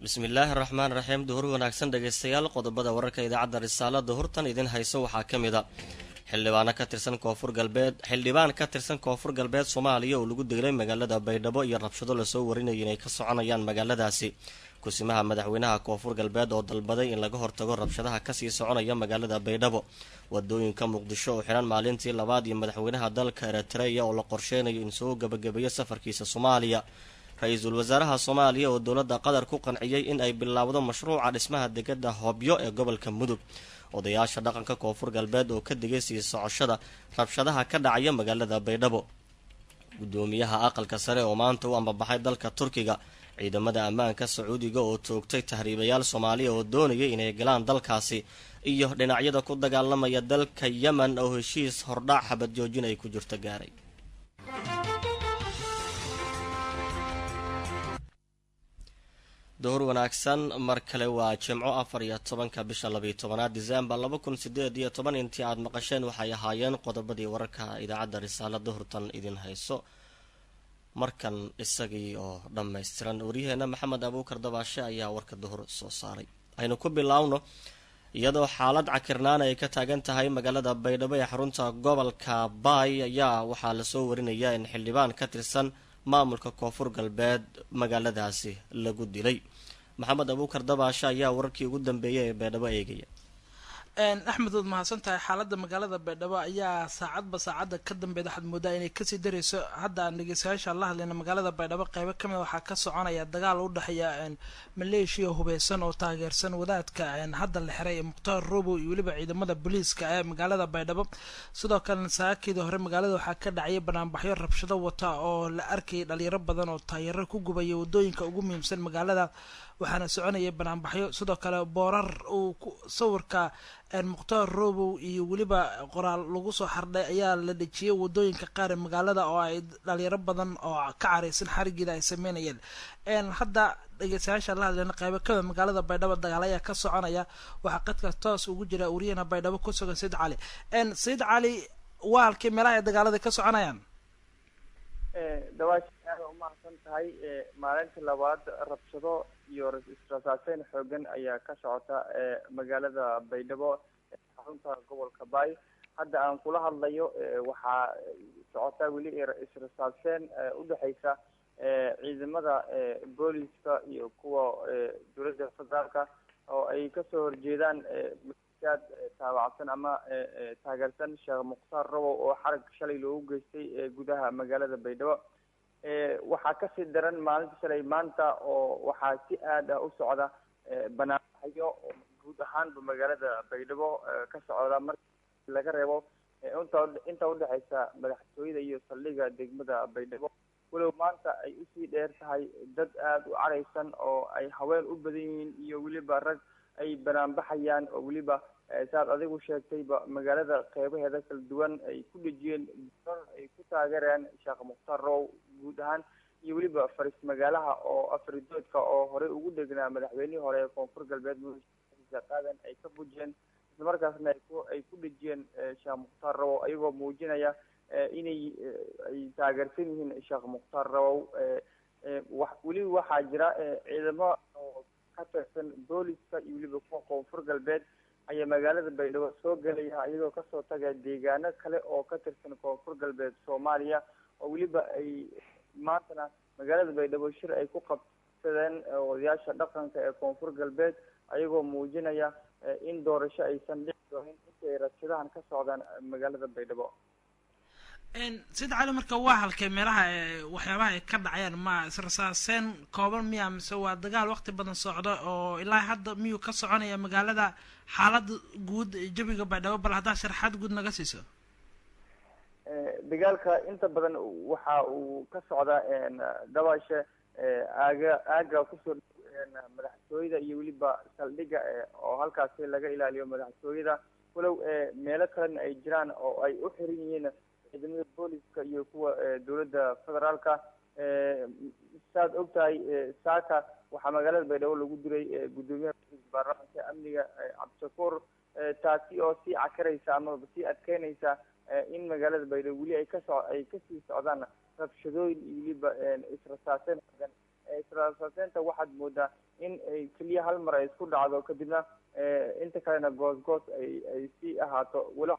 Bismillaahi raxmaan raxiim. Duhur wanaagsan dhegeystayaal. Qodobada wararka idaacadda Risaala duhurtan idin hayso waxaa ka mid a xildhibaano ka tirsan Koonfur Galbeed, xildhibaan ka tirsan Koonfur Galbeed Soomaaliya oo lagu dilay magaalada Baydhabo iyo rabshado lasoo warinaya inay ka soconayaan magaaladaasi. Kusimaha madaxweynaha Koonfur Galbeed oo dalbaday in laga hortago rabshadaha kasii soconaya magaalada Baydhabo. Wadooyinka Muqdisho oo xiran maalintii labaad iyo madaxweynaha dalka Eritreya oo la qorsheynayo in soo gabagabeeyo safarkiisa Soomaaliya. Ra-iisul wasaaraha Soomaaliya oo dowladda Qatar ku qanciyey in ay bilaawdo mashruuca dhismaha degada Hobyo ee gobolka Mudug. Odayaasha dhaqanka Koonfur Galbeed oo ka digay sii socoshada rabshadaha ka dhacaya magaalada Baydhabo. Gudoomiyaha aqalka sare oo maanta u ambabaxay dalka Turkiga. Ciidamada ammaanka Sacuudiga oo toogtay tahriibayaal Soomaaliya oo doonayay inay galaan dalkaasi iyo dhinacyada ku dagaalamaya dalka Yemen oo heshiis hordhac xabad joojin ay ku jirto gaaray. Duhur wanaagsan mar kale. Waa Jimco, 14-ka bisha 12aad Disembar 2018. Intii aada maqasheen waxay ahaayeen qodobadii wararka idaacadda Risaala duhurtan idin hayso. Markan isagii oo dhammaystiran, waryaheena Maxamed Abuukar Dabaashe ayaa warka duhur soo saaray. Aynu ku bilaawno iyadoo xaalad cakirnaan ay ka taagan tahay magaalada Baydhabo ee xarunta gobolka Baay ayaa waxaa lasoo warinayaa in xildhibaan ka tirsan maamulka Koonfur Galbeed magaaladaasi lagu dilay. Maxamed Abuukar Dabaashe ayaa wararkii ugu dambeeyay ee Baydhabo eegaya. Axmed, waad mahadsan tahay. Xaaladda magaalada Baydhabo ayaa saacadba saacadda ka dambeyd waxaad moodaa inay kasii dareyso. Hadda aan dhegeystayaasha la hadlayna, magaalada Baydhabo qeybo kamid waxaa ka soconaya dagaal u dhexeeya maleeshiya hubeysan oo taageersan wadaadka hadda la xiray ee Mukhtaar Robow iyo weliba ciidamada booliiska ee magaalada Baydhabo. Sidoo kalena saakeedii hore magaalada waxaa ka dhacayay banaanbaxyo rabshado wata oo la arkayay dhalinyaro badan oo taayaro ku gubaya wadooyinka ugu muhiimsan magaalada, waxaana soconayay banaanbaxyo. Sidoo kale boorar uu sawirka Mukhtaar Robow iyo weliba qoraal lagu soo xardhay ayaa la dhejiyay wadooyinka qaar ee magaalada oo ay dhalinyaro badan oo ka careysan xarigeeda ay sameynayeen. Hadda dhegeystayaasha la hadlayna, qeybo kamid magaalada Baydhabo dagaal ayaa ka soconaya. Waxaa qadka toos ugu jira wariyahena Baydhabo ku sugan, Sayid Cali. Sayid Cali, waa halkii meelaha ay dagaalada ka soconayaan? Dawaash, aada umahadsan tahay. Maalinta labaad rabshado iyo israsaaseyn xoogan ayaa ka socota magaalada Baydhabo, xarunta gobolka Baay. Hadda aan kula hadlayo waxaa socota weli israsaaseen udhexeysa ciidamada booliska iyo kuwa dowladda federaalka oo ay kasoo horjeedaan maleeshiyaad taabacsan ama taageersan Sheekh Mukhtaar Robow oo xarag shalay loogu geystay gudaha magaalada Baydhabo. Waxaa kasii daran maalinta shalay maanta oo waxaa si aad ah u socda banaanbaxyo guud ahaanba magaalada Baydhabo ka socda, marka laga reebo inta udhexeysa madaxtooyada iyo saldhigga degmada Baydhabo, walow maanta ay usii dheer tahay dad aada u careysan oo ay haween u badan yihiin iyo weliba rag ay banaanbaxayaan, oo weliba saad adigu sheegtayba magaalada qeybaheeda kala duwan ay ku dhejiyeen burar ay ku taageerayaan Sheekh Mukhtaar Row guud ahaan iyo weliba faris magaalaha oo afridoodka oo horey ugu dhegnaa madaxweynihii hore ee Koonfur Galbeed Qaadan ay ka fujiyeen, islamarkaasna ay ku dhejiyeen Sheekh Mukhtaar Rowow, ayagoo muujinaya inay ay taageersan yihiin Sheekh Mukhtaar Rowow. Weli waxaa jira ciidamo oo ka tirsan booliska iyo weliba kuwa Koonfur Galbeed ayaa magaalada Baydhabo soo gelaya, iyagoo kasoo tagaya deegaano kale oo ka tirsan Koonfur Galbeed Soomaaliya, oo weliba ay maantana magaalada Baydhabo shir ay ku qabsadeen odayaasha dhaqanka ee Koonfur Galbeed, ayagoo muujinaya in doorasho aysan dhici doonin intii ay rabshadahan ka socdaan magaalada Baydhabo. Sayid Cali, marka waa halkay meelaha waxyaabaha ay ka dhacayaan? Ma israsaaseen kooban miya mise waa dagaal waqti badan socda oo ilaa hadda miyuu ka soconaya magaalada? Xaalada guud jawiga Baydhabo bal haddaa sharaxaad guud naga siiso. Dagaalka inta badan waxa uu ka socdaa, Dabaashe, aaga aaga kusoo madaxtooyada iyo weliba saldhigga oo halkaasi laga ilaaliyo madaxtooyada, walow meelo kalena ay jiraan oo ay u xiran yihiin ciidamada booliska iyo kuwa dowladda federaalka. Saad og tahay, saaka waxaa magaalada Baydhabo lagu dilay guddoomiyaha baarlamaanka amniga Cabdishakuur, taasi oo sii cakaraysa amaba sii adkeynaysa in magaalada Baydhabo weli ay kaso ay kasii socdaan rabshadooyin iyo weliba israsaaseen xoogan. Israsaaseynta waxaad moodaa in ay keliya hal mar ay isku dhacdo, kadibna inta kalena goos-goos ay sii ahaato, weli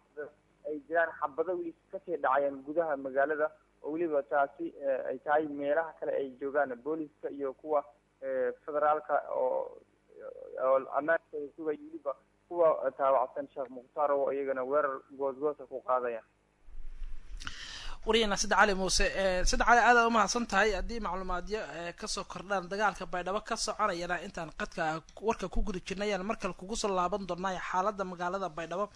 ay jiraan xabado weli kasii dhacayaan gudaha magaalada, oo weliba taasi ay tahay meelaha kale ay joogaan booliska iyo kuwa federaalka oo ammaanka sugay, weliba kuwa taabacsan Sheekh Mukhtaar oo iyagana weerar goosgoosa ku qaadaya. Wariyana Sida Cali Muuse. Sida Cali, aad aad umahadsan tahay. Haddii macluumaadyo kasoo kordhaan dagaalka Baydhabo ka soconayana, intaan qadka warka ku guda jirnay ayaan markale kugu soo laaban doonaa xaaladda magaalada Baydhabo.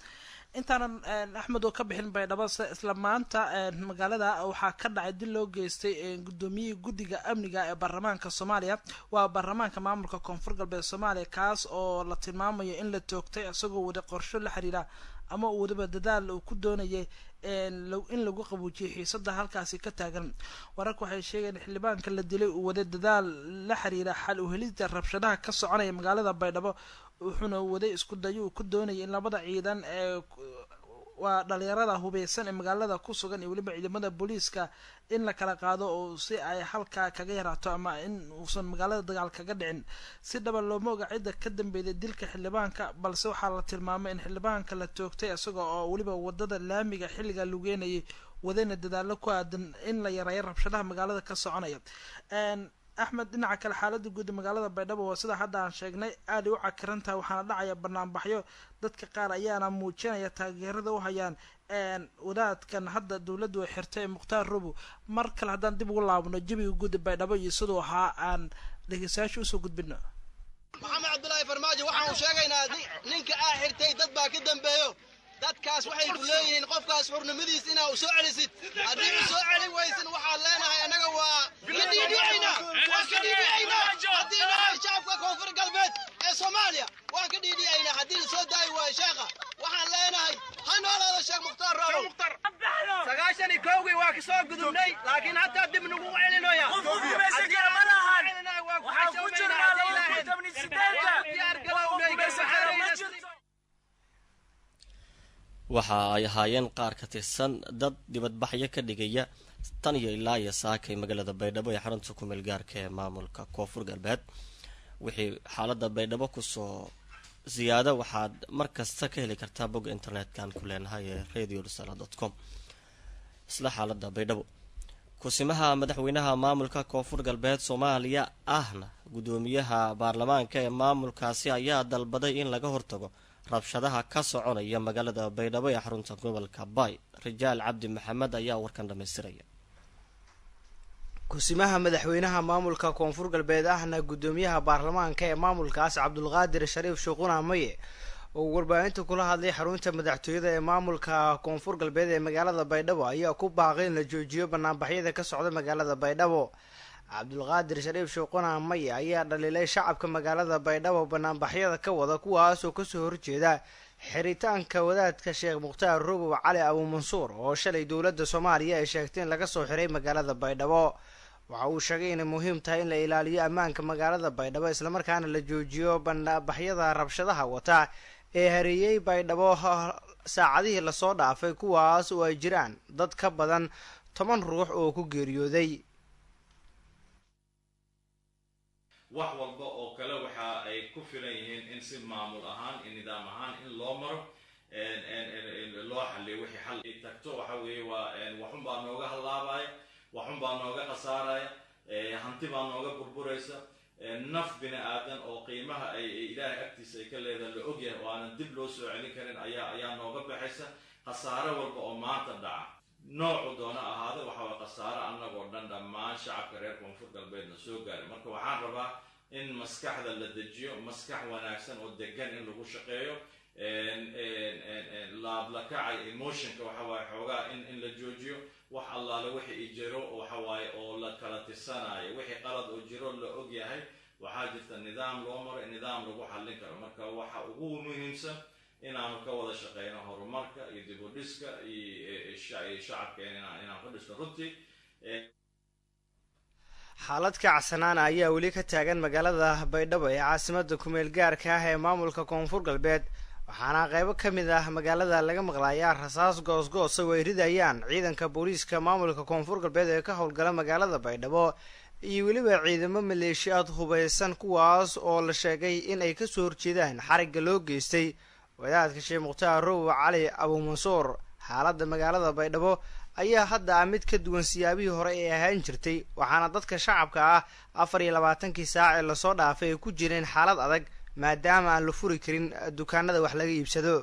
Intaanan Axmed oo ka bixin Baydhabo, isla maanta magaalada waxaa ka dhacay dil loo geystay guddoomiyihii guddiga amniga ee baarlamaanka Soomaaliya, waa baarlamaanka maamulka Koonfur Galbeed Soomaaliya, kaas oo la tilmaamayo in la toogtay isagoo wada qorsho la xiriira ama uu waliba dadaal uu ku doonayay in lagu qabuujiyay xiisada halkaasi ka taagan. Wararka waxay sheegeen xildhibaanka la dilay uu waday dadaal la xiriira xal uhelida rabshadaha ka soconaya magaalada Baydhabo, wuxuuna waday isku dayo uu ku doonayay in labada ciidan ee waa dhalinyarada hubeysan ee magaalada ku sugan iyo weliba ciidamada booliiska in la kala qaado, oo si ay halkaa kaga yaraato ama in uusan magaalada dagaal kaga dhicin. Si dhaba looma oga cidda ka dambeeyday dilka xildhibaanka, balse waxaa la tilmaamay in xildhibaanka la toogtay isaga oo weliba wadada laamiga xilliga lugeynayay, wadayna dadaalo ku aadan in la yareeyo rabshadaha magaalada ka soconaya. Axmed, dhinaca kale xaalada guud magaalada Baydhabo waa sida hadda aan sheegnay, aaday u cakiran tahay, waxaana dhacaya banaanbaxyo. Dadka qaar ayaana muujinaya taageerada u hayaan wadaadkan hadda dowladdu ay xirtay, Mukhtaar Robo. Mar kale haddaan dib ugu laabno jawiga guud Baydhabo iyo siduu ahaa, aan dhegeystayaasha usoo gudbino. Maxamed Cabdulaahi Farmaajo, waxaanu sheegaynaa ninka aa xirtay dad baa ka dambeeyo. Dadkaas waxay ku leeyihiin qofkaas xurnimadiis inaa u soo celisid. Haddii u soo celin waysin, waxaan leenahay annaga waa ka dhiidhicaynaa, waan ka dhiidhicaynaa. Haddii nahay shacabka Koonfur Galbeed ee Soomaaliya, waan ka dhiidhicaynaa haddii la soo daayi waayo sheekha. Waxaan leenahay ha noolaado Sheekh Mukhtaar Roobow. 91-kii waa kasoo gudubnay, laakiin hataa dib nagu celinaya. Waxa ay ahaayeen qaar ka tirsan dad dibadbaxyo ka dhigaya tan iyo ilaa iyo saakay magaalada Baydhabo ee xarunta kumeel gaarka ee maamulka Koonfur Galbeed. Wixii xaalada Baydhabo kusoo siyaada waxaad mar kasta ka heli kartaa bogga internet-kan ku leenahay ee radio risala .com. Isla xaalada Baydhabo, kusimaha madaxweynaha maamulka Koonfur Galbeed Soomaaliya ahna guddoomiyaha baarlamaanka ee maamulkaasi ayaa dalbaday in laga hortago rabshadaha ka soconaya magaalada Baydhabo ee xarunta gobolka Bay. Rijaal Cabdi Maxamed ayaa warkan dhamaystiraya. Kusimaha madaxweynaha maamulka Koonfur Galbeed ahna guddoomiyaha baarlamaanka ee maamulkaas, Cabdulqaadir Shariif Shuuquna Maye, oo warbaahinta kula hadlay xarunta madaxtooyada ee maamulka Koonfur Galbeed ee magaalada Baydhabo, ayaa ku baaqay in la joojiyo banaanbaxyada ka socda magaalada Baydhabo. Cabdulqaadir Shariif Shuuquna Maye ayaa dhaliilay shacabka magaalada Baydhabo banaanbaxyada ka wada, kuwaasoo kasoo horjeeda xiritaanka wadaadka Sheekh Mukhtaar Robow Cali Abuumansuur, oo shalay dowladda Soomaaliya ay sheegtay in laga soo xiray magaalada Baydhabo. Waxa uu sheegay inay muhiim tahay in la ilaaliyo ammaanka magaalada Baydhabo, islamarkaana la joojiyo banaanbaxyada rabshadaha wata ee hareeyey Baydhabo saacadihii lasoo dhaafay, kuwaas oo ay jiraan dad ka badan 10 ruux oo ku geeriyooday. Wax walba oo kale waxa ay ku filan yihiin in si maamul ahaan in nidaam ahaan in loo maro loo xaliyo wixii xal tagto. Waxa weeye waa waxun baa nooga hallaabaya, waxun baa nooga khasaaraya, hanti baa nooga burburaysa, naf bini aadan oo qiimaha ay Ilaahay agtiisa ay ka leedahay la ogyahay oo aanan dib loo soo celin karin ayaa nooga baxaysa. Khasaare walba oo maanta dhaca, noocu doona ahaada, waxa waa khasaare annagoo dhan dhammaan shacabka reer Koonfur Galbeedna soo gaaray. Marka waxaan rabaa in maskaxda la dejiyo, maskax wanaagsan oo degan in lagu shaqeeyo, laablakacay emotionka waxa waaye xoogaa in la joojiyo. Wax allaale wixii jiro waxa waaye oo la kala tirsanayo, wixii qalad oo jiro la og yahay, waxaa jirta nidaam loo maro, nidaam lagu xallin karo. Marka waxa ugu muhiimsan inaanu ka wada shaqeyno horumarka iyo dib u dhiska iyo shacabkeena inaan ku dhisno runtii. Xaalad kacsanaana ayaa weli ka taagan magaalada Baydhabo ee caasimada kumeel gaarka ah ee maamulka Koonfur Galbeed, waxaana qeybo ka mid ah magaalada laga maqlayaa rasaas goosgoosa oo ay ridayaan ciidanka booliiska maamulka Koonfur Galbeed ee ka howlgala magaalada Baydhabo iyo weliba ciidamo maleeshiyaad hubaysan, kuwaas oo la sheegay in ay kasoo horjeedaan xarigga loo geystay wadaadka Sheekh Mukhtaar Robow Cali Abuumansuur. Xaaladda magaalada Baydhabo ayaa hadda ah mid ka duwan siyaabihii hore ee ahaan jirtay, waxaana dadka shacabka ah 24kii saac ee lasoo dhaafay ay ku jireen xaalad adag, maadaama aan la furi karin dukaanada wax laga iibsado.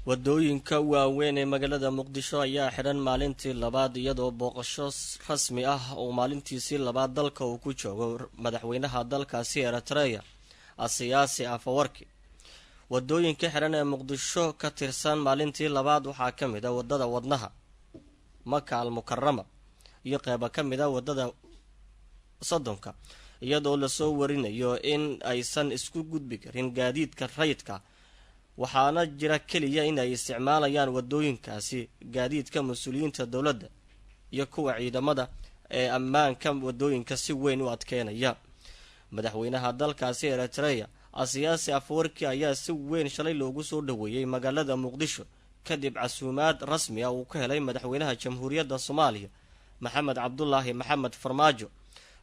Wadooyinka waaweyn ee magaalada Muqdisho ayaa xidhan maalintii labaad, iyadoo booqasho rasmi ah uu maalintiisii labaad dalka uu ku joogo madaxweynaha dalkaasi Eritrea Asiyaasi Afawarki. Wadooyinka xidhan ee Muqdisho ka tirsan maalintii labaad waxaa ka mid a wadada Wadnaha, Maka al Mukarama iyo qeyba ka mid a wadada Soddonka, iyadoo lasoo warinayo in aysan isku gudbi karin gaadiidka rayidka, waxaana jira keliya in ay isticmaalayaan wadooyinkaasi gaadiidka mas-uuliyiinta dowladda iyo kuwa ciidamada ee ammaanka wadooyinka si weyn u adkeynaya. Madaxweynaha dalkaasi Eritrea Asiyaasi Afwarki ayaa si weyn shalay loogu soo dhaweeyey magaalada Muqdisho kadib casuumaad rasmi ah uu ka helay madaxweynaha Jamhuuriyadda Soomaaliya Maxamed Cabdulaahi Maxamed Farmaajo,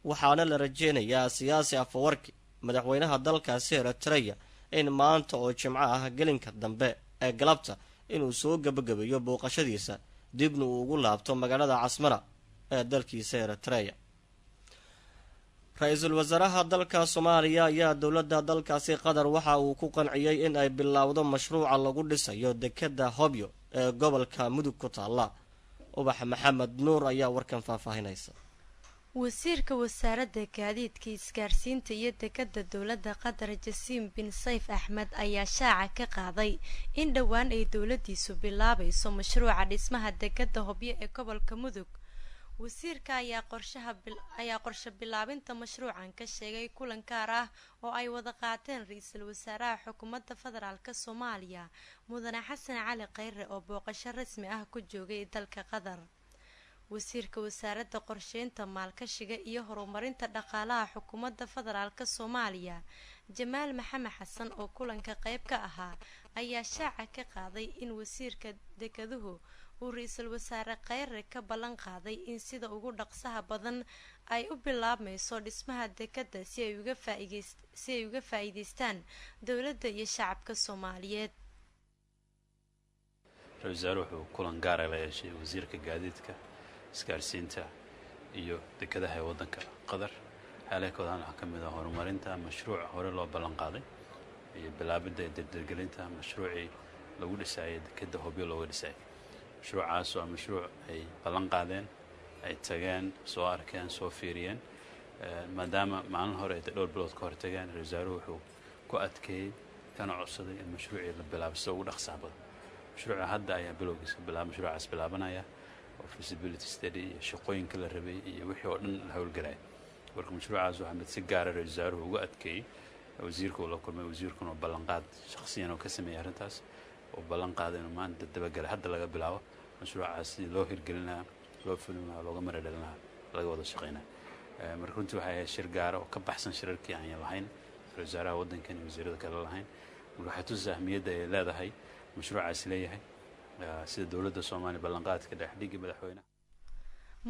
waxaana la rajeynayaa Asiyaasi Afawarki madaxweynaha dalkaasi Eritrea in maanta oo Jimco ah gelinka dambe ee galabta inuu soo gabagabeeyo booqashadiisa, dibna uu ugu laabto magaalada Casmara ee dalkiisa Eritrea. Ra-iisul wasaaraha dalka Soomaaliya ayaa dowladda dalkaasi Qatar waxa uu ku qanciyey in ay bilowdo mashruuca lagu dhisayo dekeda Hobyo ee gobolka Mudug ku taalla. Ubax Maxamed Nuur ayaa warkan faahfaahinaysa. Wasiirka wasaaradda gaadiidka, isgaarsiinta iyo dekada dowladda Qatar Jasiim bin Sayf Axmed ayaa shaaca ka qaaday in dhowaan ay dowladiisu bilaabayso mashruuca dhismaha dekada Hobyo ee gobolka Mudug. Wasiirka ayaa qorshaha ayaa qorshe bilaabinta mashruucan ka sheegay kulan gaar ah oo ay wada qaateen ra-iisul wasaaraha xukuumadda federaalk Soomaaliya Mudane Xasan Cali Kheyre oo booqasho rasmi ah ku joogay dalka Qatar. Wasiirka wasaaradda qorsheynta, maalkashiga iyo horumarinta dhaqaalaha xukuumadda federaalk Soomaaliya Jamaal Maxamed Xasan oo kulanka qeyb ka ahaa ayaa shaaca ka qaaday in wasiirka dekeduhu uu ra-iisul wasaare Kheyre ka ballan qaaday in sida ugu dhaqsaha badan ay u bilaabmayso dhismaha dekada si ay uga faa'iideys si ay uga faa'iideystaan dowladda iyo shacabka Soomaaliyeed. Ra-isul wasaare wuxuu kulan gaara la yeeshay wasiirka gaadiidka, isgaarsiinta iyo dekadaha ee waddanka Qatar. Waxyaalaha ka wadaan waxaa ka mid ah horumarinta mashruuc hore loo ballan qaaday iyo bilaabidda iyo dardargelinta mashruucii lagu dhisaayay dekadda Hobyo looga dhisayay. Mashruucaas waa mashruuc ay ballan qaadeen, ay tageen, soo arkeen, soo fiiriyeen, maadaama maalin hore ay dhowr bilood ka hor tageen. Ra-isul wasaaruhu wuxuu ku adkeeyey kana codsaday in mashruucii la bilaabo sida ugu dhaqsaha badan. Mashruuca hadda ayaa bilowgiisa bilaab mashruucaas bilaabanaya oo feasibility study iyo shaqooyinka la rabay iyo wixii oo dhan la howlgalaya. Marka mashruucaas waxaa mid si gaara ra-isul wasaaruhu uga adkeeyey wasiirka uu la kulmay, wasiirkuna oo ballanqaad shaqsiyan oo ka sameeyey arrintaas, oo ballan qaaday inuu maanta dabagalay hadda laga bilaabo mashruucaas sidii loo hirgelin lahaa, loo fulin lahaa, looga mara dhalin lahaa, laga wada shaqeynaya. Marka runtii waxay ahayd shir gaara oo ka baxsan shirarkii aan lahayn ra-isul wasaaraha waddankan iyo wasiirada kale lahayn. Marka waxay tusaa ahmiyadda ay leedahay mashruucaas leeyahay, sida dowladda Soomaaliya ballanqaadka dhexdhigii madaxweynaha.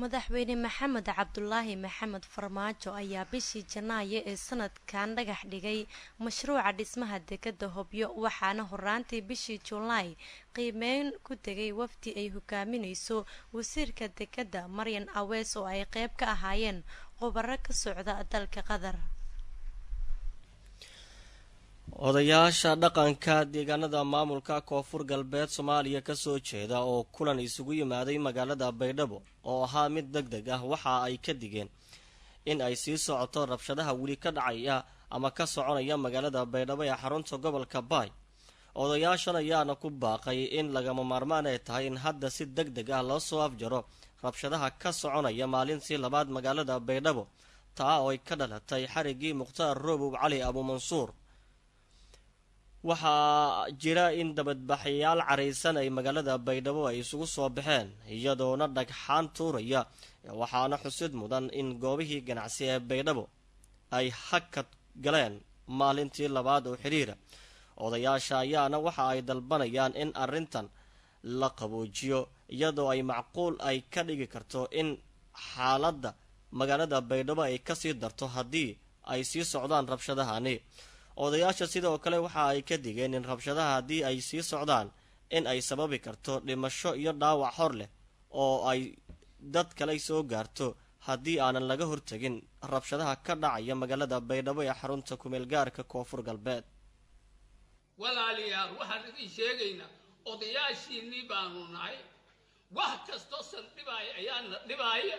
Madaxweyne Maxamed Cabdulaahi Maxamed Farmaajo ayaa bishii Janaayo ee sanadkan dhagax dhigay mashruuca dhismaha dekada Hobyo, waxaana horaantii bishii Julaay qiimeyn ku tegay wafdi ay hogaaminayso wasiirka dekada Maryan Awees oo ay qeyb ka ahaayeen khubaro ka socda dalka Qatar. Odayaasha dhaqanka deegaanada maamulka Koonfur Galbeed Soomaaliya kasoo jeeda oo kulan isugu yimaaday magaalada Baydhabo oo ahaa mid deg deg ah waxa ay ka digeen in ay sii socoto rabshadaha weli ka dhacaya ama ka soconaya magaalada Baydhabo ee xarunta gobolka Baay. Odayaashan ayaana ku baaqay in lagama maarmaan ay tahay in hadda si deg deg ah loo soo afjaro rabshadaha ka soconaya maalintii labaad magaalada Baydhabo, taa oo ay ka dhalatay xariggii Mukhtaar Roobow Cali Abuumansuur. Waxaa jira in dabadbaxyaal caraysan ay magaalada Baydhabo ay isugu soo baxeen iyadoona dhagxaan tuuraya, waxaana xusid mudan in goobihii ganacsi ee Baydhabo ay hakad galeen maalintii labaad oo xiriira. Odayaasha ayaana waxa ay dalbanayaan in arrintan la qaboojiyo iyadoo ay macquul ay ka dhigi karto in xaaladda magaalada Baydhabo ay kasii darto haddii ay sii socdaan rabshadahani. Odayaasha sidoo kale waxa ay ka digeen in rabshadaha haddii ay sii socdaan in ay sababi karto dhimasho iyo dhaawac hor leh oo ay dad kale soo gaarto haddii aanan laga hortagin rabshadaha ka dhacaya magaalada Baydhabo ee xarunta kumeel gaarka Koonfur Galbeed. Walaalayaal, waxaan idin sheegaynaa odayaashiinnii baanu nahay. Wax kastoo san dhibaaya ayaana dhibaaya.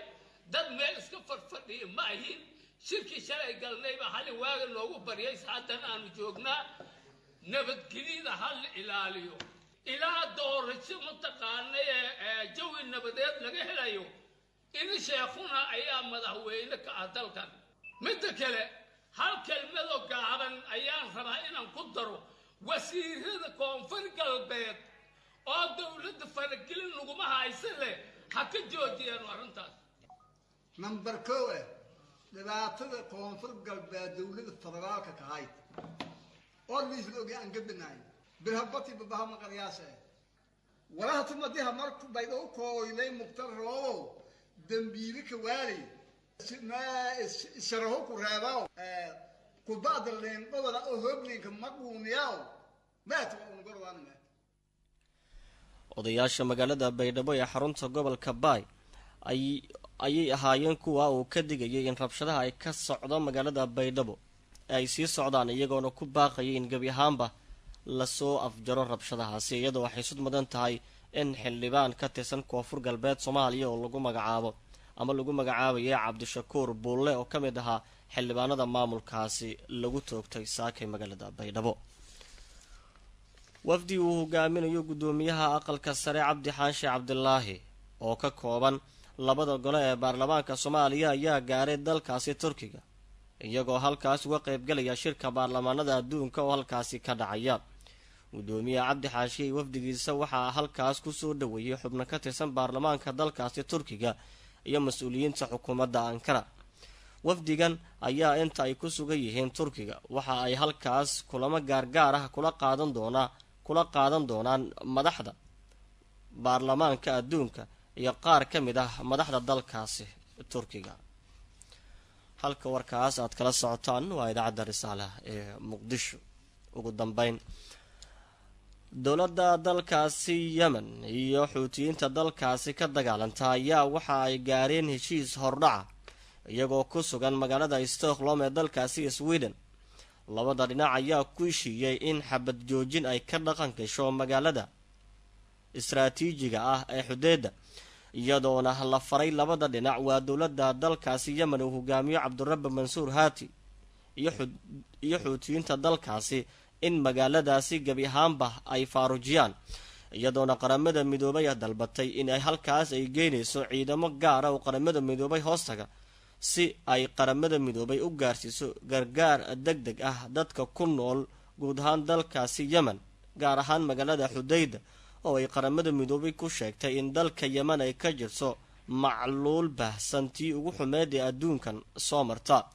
Dad meel iska fadhfadhiya ma ahin. Shirkii shalay galnayba xali waaga noogu baryay, saacaddan aanu joognaa. Nabadgelyada ha la ilaaliyo ilaa doorasho mataqaanay ee jawi nabadeed laga helayo. In sheekhuna ayaa madaxweyne ka ah dalkan. Midda kale, hal kelmadoo gaaban ayaan rabaa inaan ku daro. Wasiirada Koonfur Galbeed oo dowladda faragelin laguma haysan leh ha ka joojiyaan arrintaas. Number 1 eh dhibaatada Koonfur Galbeed dowladda federaalka ka hayd oo liisla ogay aan gabinaay birhabati babaha maqaryaasha eh walaha tumadiha marku baydho u kooylay Mukhtar Roobow dambiile ka waali sharaho ku reebaaw kubacda leenqobada oo hooblinka maquuniyaw maat waa unugorwaanima. Odayaasha magaalada Baydhabo ee xarunta gobolka Baay ayay ahaayeen kuwa uu ka digayay in rabshadaha ay ka socdo magaalada Baydhabo ay sii socdaan, iyagoona ku baaqayay in gebi ahaanba lasoo afjaro rabshadahaasi, iyadoo xisud mudan tahay in xildhibaan ka tirsan Koonfur Galbeed Soomaaliya oo lagu magacaabo ama lagu magacaabayay Cabdishakuur Buulle oo ka mid ahaa xildhibaanada maamulkaasi lagu toogtay saakay magaalada Baydhabo. Wafdi uu hogaaminayo guddoomiyaha aqalka sare Cabdi Xaashi Cabdilaahi oo ka kooban labada gole ee baarlamaanka Soomaaliya ayaa gaaray dalkaasi Turkiga, iyagoo halkaas uga qeybgalaya shirka baarlamaanada adduunka oo halkaasi ka dhacaya. Guddoomiyaha Cabdi Xaashi iyo wafdigiisa waxaa halkaas kusoo dhaweeyey xubno ka tirsan baarlamaanka dalkaasi Turkiga iyo mas-uuliyiinta xukuumadda Ankara. Wafdigan ayaa inta ay ku sugan yihiin Turkiga waxa ay halkaas kulamo gaargaar ah kula qaadan doonaan madaxda baarlamaanka adduunka iyo qaar ka mid ah madaxda dalkaasi Turkiga. Halka warkaas aad kala socotaan waa idaacadda Risaala ee Muqdisho. Ugu dambeyn, dowladda dalkaasi Yemen iyo Xuutiyiinta dalkaasi ka dagaalanta ayaa waxa ay gaareen heshiis hordhaca iyagoo ku sugan magaalada Stockholm ee dalkaasi Sweden. Labada dhinac ayaa ku heshiiyey in xabad joojin ay ka dhaqan gasho magaalada istaraatiijiga ah ee Xudeeda, iyadoona la faray labada dhinac, waa dowladda dalkaasi Yemen uu hogaamiyo Cabdirabbi Mansuur Haati iyo Xuutiyiinta dalkaasi, in magaaladaasi gebi ahaanba ay faarujiyaan, iyadoona Qaramada Midoobay dalbatay in ay halkaas ay geynayso ciidamo gaara oo Qaramada Midoobay hoostaga si ay Qaramada Midoobay u gaarsiiso gargaar deg deg ah dadka ku nool guud ahaan dalkaasi Yemen, gaar ahaan magaalada Xudayda oo ay Qaramada Midoobay ku sheegtay in dalka Yemen ay ka jirto macluul baahsan tii ugu xumeed ee adduunkan soo marta.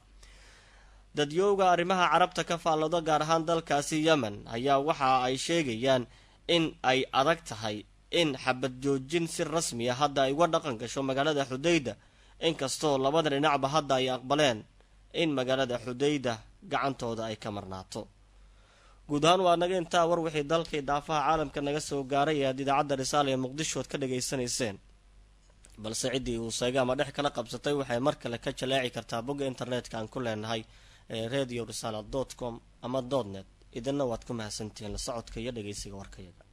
Dadyowga arrimaha Carabta ka faallado, gaar ahaan dalkaasi Yemen, ayaa waxa ay sheegayaan in ay adag tahay in xabad joojin si rasmi ah hadda ay uga dhaqan gasho magaalada Xudayda, inkastoo labada dhinacba hadda ay aqbaleen in magaalada Xudayda gacantooda ay ka marnaato. Guud ahaan waa naga intaa war wixii dalkii daafaha caalamka naga soo gaaray ee aad idaacadda Risaala ee Muqdisho ad ka dhageysanayseen, balse ciddii uu seegay ama dhex kala qabsatay waxay mar kale ka jaleeci kartaa bogga internetka aan ku leenahay ee radio risaala .com ama .net. Idinna waad ku mahadsantihiin la socodka iyo dhegeysiga warkayaga.